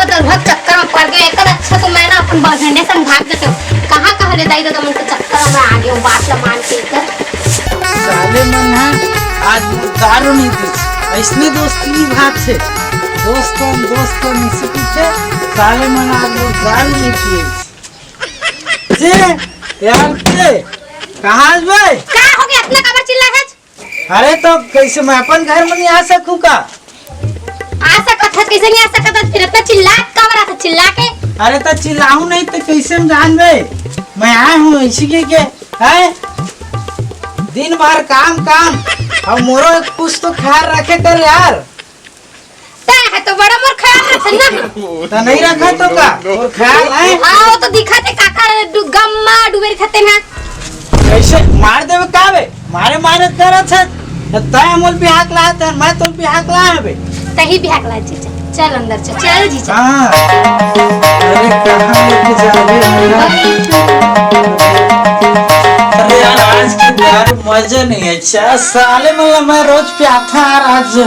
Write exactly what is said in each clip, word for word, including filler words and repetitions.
दरुहा के चक्कर में पड़ गए। एकर अच्छा तो मैं ना अपन बड़झंडे संग भाग जाते हूँ। कहाँ कहाँ ले दाई ददा मन के चक्कर में आ गए हूँ, बात ला मान के एकर। साले मन ह आज मोर दारू नहीं पीस, ऐसने दोस्ती निभात हे। दोस्तन दोस्तन इसे पीछे साले मन आज मोर दारू नहीं पिए। से यार से कहाँ आज भाई? का हो गया, इतना काबर चिल्ला है? अरे तो कैसे मैं अपन घर में नहीं आ सकूं का? आ सकत हस, कैसे नहीं आ सकत हस? फिर इतना चिल्ला काबर रहा था, चिल्ला के? अरे तो चिल्लाऊं नहीं तो कैसे हम जानबे? मैं आया हूँ इसी के, के है? दिन भर काम काम, अब मोरो कुछ तो ख्याल रखे कर यार। तै है तो बड़ा मोर ख्याल रखन ना। तो नहीं रखा तो का? मोर ख्याल है। हाँ, वो तो दिखा थे काका डु-, गम्मा डुबेर खाते ना। कैसे मार देवे का बे? मारे मारे करत है। तै मोल बिहाक ला है, मैं तो बिहाक ला है बे। तही बिहाक ला जीजा। चल अंदर चल, चल जीजा। हाँ। अरे कहाँ लेके जा रहे हो मेरा? अरे यार, आज के यार मजा नहीं है। अच्छा, साले मतलब मैं रोज पियाथा यार, आज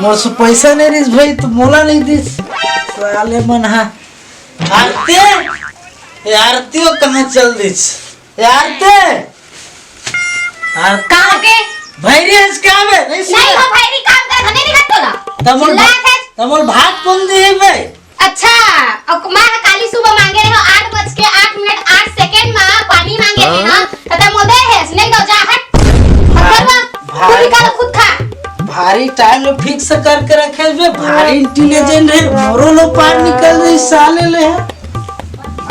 मोर से पैसा नहीं रिस भाई, तो मोला नहीं दिस। साले मन हा। आरती, ए आरती वो कहाँ चल दिस? ए आरती। आरती। कहाँ के? भैरी हस का बे? नहीं सुन। नहीं हो भैरी, काम कर, हमें नहीं घटो ना। तमोल चिल्ला भा-, है। तमोल भात कौन दी है बे? अच्छा, अब मैं काली सुबह मांगे रहे हो आठ बज के आठ मिनट आठ सेकंड में पानी मांगे रहे हो, हाँ? तो तम मोदे है, नहीं दो जा हट। भाई, हट, भाई। खुद निकालो, खुद खा। भारी टाइम में फिक्स करके रखे हुए, भारी इंटेलिजेंट है, मोरो लो पार निकल रही साले ले है।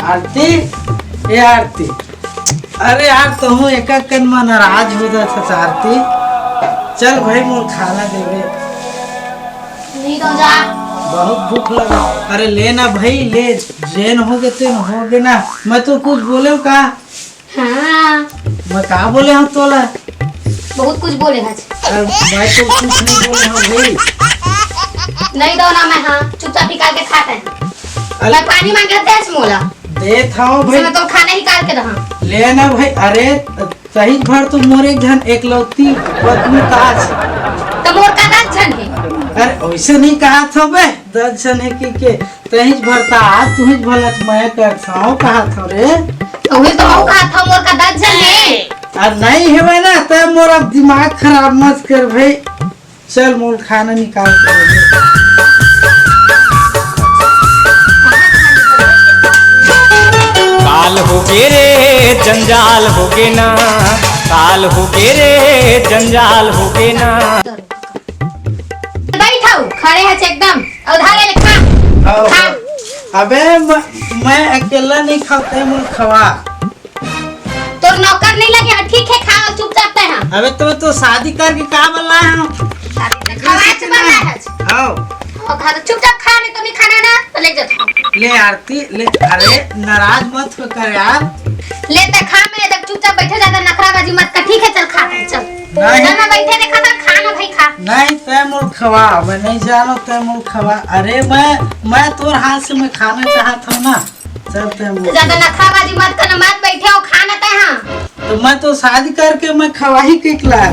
आरती, ए आरती, अरे यार, तहूँ एक एक कन में नाराज हो जात हस आरती। चल भाई, मोर खाना देवे। नहीं तो जा। बहुत भूख लगा। अरे ले ना भाई, ले, जेन हो गए तेन हो गए ना। मैं तो कुछ बोले का? हाँ। मैं का बोले हूँ तोला? बहुत कुछ बोले हस। अरे मैं तो कुछ नहीं बोले हूँ भाई। नहीं दो ना मैं, हाँ, चुपचाप निकाल के खाते हैं। अरे मैं पानी मांगे देस मोला। देत हूँ भाई। मैं तो खाना निकाल के रहा। ले ना भाई, अरे तही भर तो मोर एक झन एकलौती पत्नी का छे। तो मोर का दस झन है? अरे वैसे नहीं कहा था बे, दस झन है कि के, तही भरता आज तुही भला मैं करता हूँ कहा था रे। तो वही तो हूँ कहा था, मोर का दस झन है। आ नहीं है ना, तै मोर अब दिमाग खराब मत कर भाई। चल मोल खाना निकाल के दे। काल होगे रे जंजाल होगे ना, काल होगे रे जंजाल होगे ना। बैठाऊ खड़े है एकदम, उधार ले खा। आओ, खा। आओ। अबे म-, मैं अकेला नहीं खाते, मोल खवा। तोर नौकर नहीं लगे, हाँ, ठीक है, खा चुपचाप तै, हाँ। अबे तो, तो शादी करके का बन रहा है? शादी से खवाए से बन रहा है। आओ। और खा तो चुपचाप खा, नहीं तो नहीं खाना ना, तो ले जाता हूँ। ले आरती, ले, अरे नाराज मत हो कर यार। ले तै खा, मैं इधर चुपचाप बैठे, ज्यादा नखराबाजी मत कर, ठीक है, चल खा तै, चल। नहीं। ना, ना, बैठे देखा था, खा ना भाई, खा। नहीं, तै मोर खवा, मैं नहीं जानो, तै मोर खवा। अरे मैं, मैं तोर हाथ से मैं खाना चाहता हूँ ना। चल, तै मोर ज्यादा नखराबाजी मत कर, मत बैठे हो, खा ना तै, हाँ। तो मैं तो शादी करके मैं खवाही के इकला।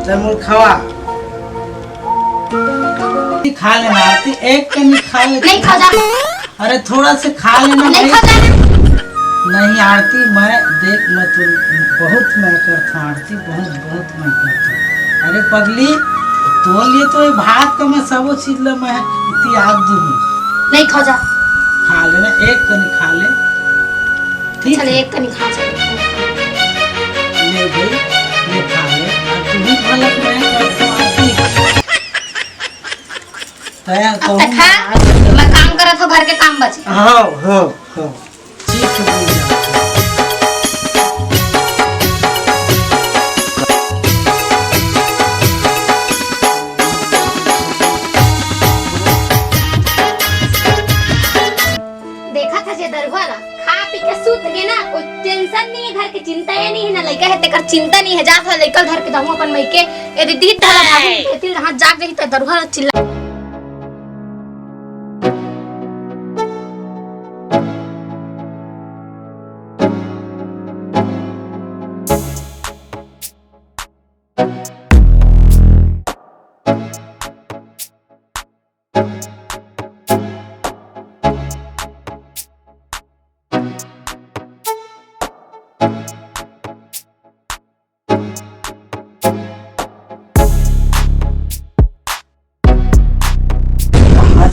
तै मोर खवा। खा लेना आरती, एक कनी खा ले। नहीं खा जा। अरे थोड़ा से खा लेना नहीं भाई। खा जा। नहीं आरती, मैं देख, मैं तो बहुत मैं करता आरती, बहुत बहुत मैं करता। अरे पगली, तो लिए तो ये भात का मैं सबो चीज ला मैं त्याग दूँ। नहीं खा जा। खा लेना, एक कनी खा ले। ठीक चल, है। एक कनी खा, चल। ले भाई, ले खा ले। अब तू भी भला मैं करता आरती। तै अब तो तक खा, मैं काम करत हूँ, घर के काम बचे। हाँ, हाँ, हाँ। ठीक है, बोल जा। देखा था जे दरुहा ला, खा पी के सूत गे ना, कोई टेंशन नहीं है, घर के चिंता ये नहीं है, ना लइका है तेकर चिंता नहीं है, जा था लइका धर के दहूँ अपन मइके, ये दीदी धरा भाभी, ये तिल हाथ जाग जाही तो दरुहा ला चिल्ला।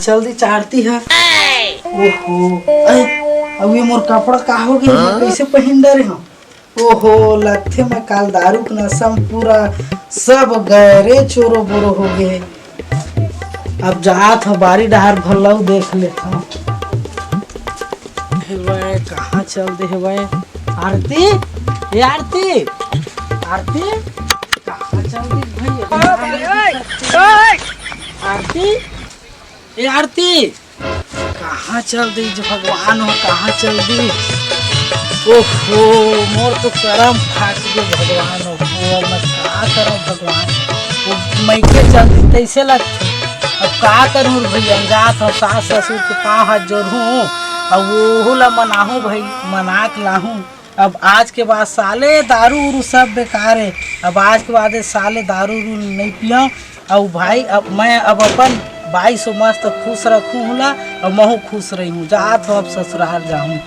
चल दी चारती है। ओहो, अरे, अब ये मोर कपड़ा का हो गया? मैं कैसे पहन डरे हूँ? ओहो, लगथे मैं काल दारू के नशा में पूरा सब गैरे चोरो बोरो हो गए। अब जात हो बारी डहार भल्लाऊ देख लेत हो। हे वै, कहाँ चल दे हे वै? आरती, ए आरती, आरती, कहाँ चल दे भैया? आरती, ए आरती, कहाँ चल दी जो भगवान हो, कहाँ चल दी? ओहो, मोर तो करम फाट गए भगवान हो, अब मैं का करम भगवान? वो मइके चल दी तैसे लगथे। अब का करूँ भैया, जात हो सास ससुर के पाँव हाथ जोड़हूँ, अब ओहू ला मनाहूँ भाई, मना के लाहूँ। अब आज के बाद साले दारू उरू सब बेकार है। अब आज के बाद ये साले दारू उरू नहीं पियो। अब भाई, अब मैं अब अपन बाई से मस्त खुश रखूँ हूँ ला, अब महू खुश रही हूँ। जात हो अब ससुराल जाहूँ।